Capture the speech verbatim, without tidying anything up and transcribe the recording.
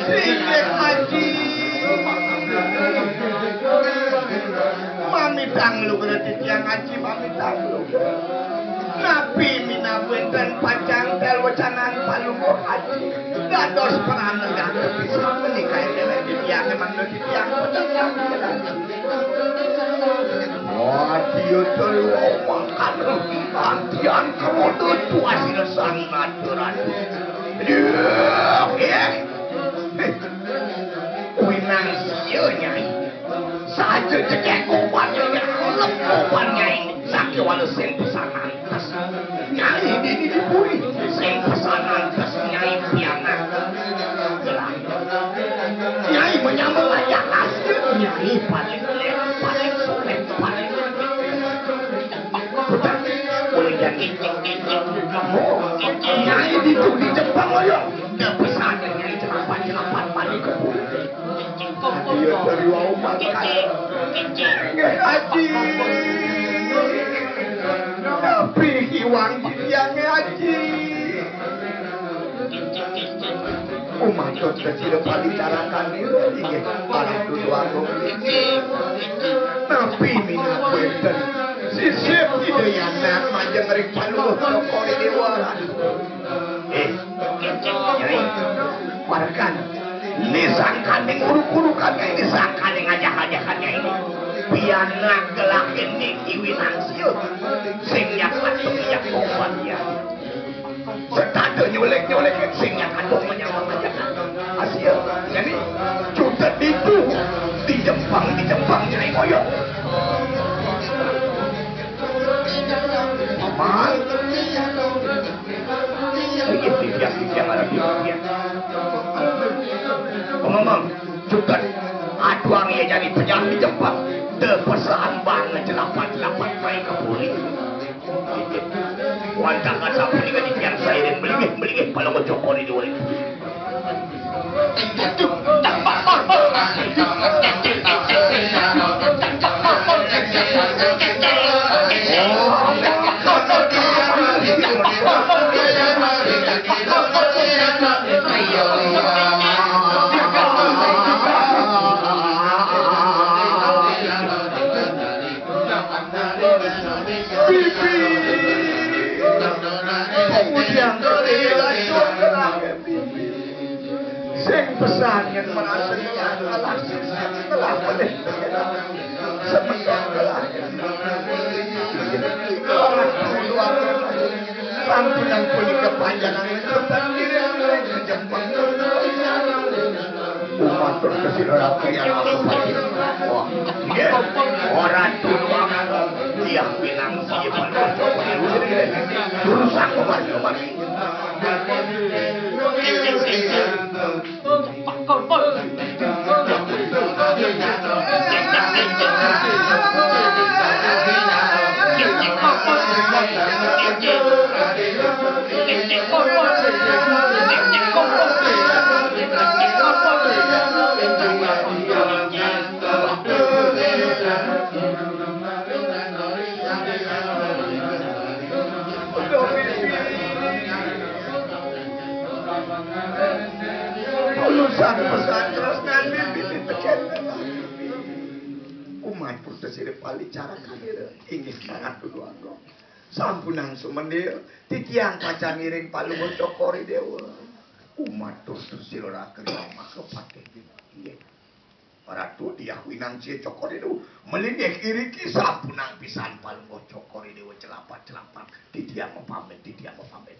Inggih, Aji. Mamitang lugra titiang, Aji, mamitang lugra. Napi minab wénten pacang kalwacanan Palungguh Aji. Dados pranegah kapisan menika titiang mangda titiang petengah. Wah, dia telu makan antian kerodo tuas sang naturan. Aduh, eh. Winang sia, Nyai. Saja cekek kopan, Nyai. Lep kopan, Nyai. Sakéwala sing pesan antes. Nyai dini dipuri. Sing pesan antes, Nyai pianak. Gelah. Nyai menyambung aja hasil. Nyai paling lep, paling sulit, paling Udah. Udah, Nyai. Nyai ditu di Jepang, ayo. Udah pesan, Nyai, celapan-celapan paling kebun. Dia dari wau makan. Nggih, Aji. Tapi iwang titiangé, Aji. Umatur sesira palicarakane inggih para dudu agung. Napi minab wénten sisip Ida Yanak majeng ring Palungguh Cokor I Déwa. Eh, Nyai, parekan. Ini sangkaning uruk-urukan, ini sangkaning ajah-ajahan, ini. Pianak gelah ini iwinang sia. Sing nyak atung nyak sopan ya. Setata nyolek-nyolek sing nyak atung menyawang aja. Asia, jadi cutet ditu, dijempang, dijempang, Nyai ngoyok. Paman. Iya, iya, iya, ada di bagian. Ngomong, cutet. Aduh, iya jadi pejalan di jempang. Tepesan banget jelapat-jelapat main ke puri. Wantakan sapunika titiang sairing melinggih-melinggih Palungguh Cokor I Déwa. Bibi. Kemudian sing pesan yang merasa nyalah sing telah boleh semeton telah. Sampunan punika panjenengan tetap diri jempang. Umatur kesira rakyat aku pati. Wah, iya. Ora tuluang. Iya, pinang siye pada coba. Terus aku mari, mari. Lulusan pesantren ngambil bibit pecen. Umat purta sirip pali cara kali. Inggih, sangat dulu aku. Sampunang sumendil, titiang pacang ngiring Palungguh Cokor I Déwa. Umatur sesira raga maka patih. Inggih. Ratu Diah Winang Sia Cokor I Déwa. Melinggih iriki sampunang pisan Palungguh Cokor I Déwa celapat-celapat. Titiang mapamit, titiang mapamit.